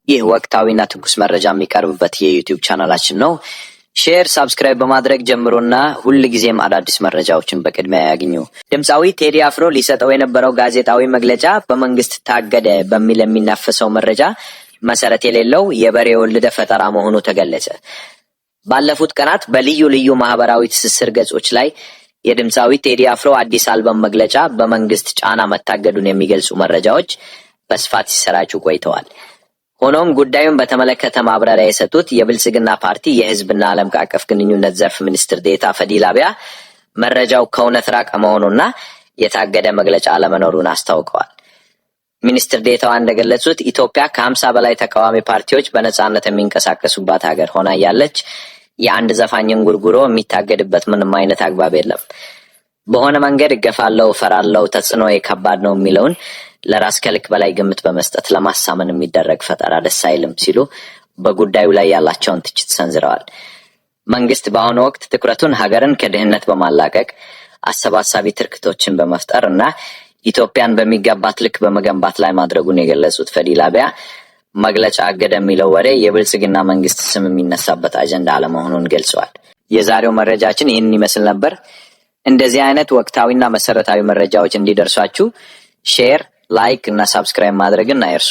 ይህ ወቅታዊና ትኩስ መረጃ የሚቀርብበት የ YouTube ቻናላችን ነው። Share፣ subscribe በማድረግ ጀምሩና ሁልጊዜም አዳዲስ መረጃዎችን በቅድሚያ ያግኙ። ድምፃዊ ቴዲ አፍሮ ሊሰጠው የነበረው ጋዜጣዊ መግለጫ በመንግስት ታገደ በሚል የሚናፈሰው መረጃ መሰረት የሌለው የበሬ ወለደ ፈጠራ መሆኑ ተገለጸ። ባለፉት ቀናት በልዩ ልዩ ማህበራዊ ትስስር ገጾች ላይ የድምፃዊ ቴዲ አፍሮ አዲስ አልበም መግለጫ በመንግስት ጫና መታገዱን የሚገልጹ መረጃዎች በስፋት ሲሰራጩ ቆይተዋል። ሆኖም ጉዳዩን በተመለከተ ማብራሪያ የሰጡት የብልጽግና ፓርቲ የህዝብና ዓለም አቀፍ ግንኙነት ዘርፍ ሚኒስትር ዴኤታ ፈዲል አቢያ መረጃው ከእውነት ራቀ መሆኑና የታገደ መግለጫ አለመኖሩን አስታውቀዋል። ሚኒስትር ዴኤታዋ እንደገለጹት ኢትዮጵያ ከ50 በላይ ተቃዋሚ ፓርቲዎች በነጻነት የሚንቀሳቀሱባት ሀገር ሆና እያለች የአንድ ዘፋኝ እንጉርጉሮ የሚታገድበት ምንም አይነት አግባብ የለም። በሆነ መንገድ እገፋለሁ፣ እፈራለሁ፣ ተጽዕኖዬ ከባድ ነው የሚለውን ለራስ ከልክ በላይ ግምት በመስጠት ለማሳመን የሚደረግ ፈጠራ ደስ አይልም ሲሉ በጉዳዩ ላይ ያላቸውን ትችት ሰንዝረዋል። መንግስት በአሁኑ ወቅት ትኩረቱን ሀገርን ከድህነት በማላቀቅ፣ አሰባሳቢ ትርክቶችን በመፍጠር እና ኢትዮጵያን በሚገባት ልክ በመገንባት ላይ ማድረጉን የገለጹት ፈዲል አቢያ መግለጫ አገደ የሚለው ወሬ የብልጽግና መንግስት ስም የሚነሳበት አጀንዳ አለመሆኑን ገልጸዋል። የዛሬው መረጃችን ይህንን ይመስል ነበር። እንደዚህ አይነት ወቅታዊና መሰረታዊ መረጃዎች እንዲደርሷችሁ share፣ like እና subscribe ማድረግን አይርሱ።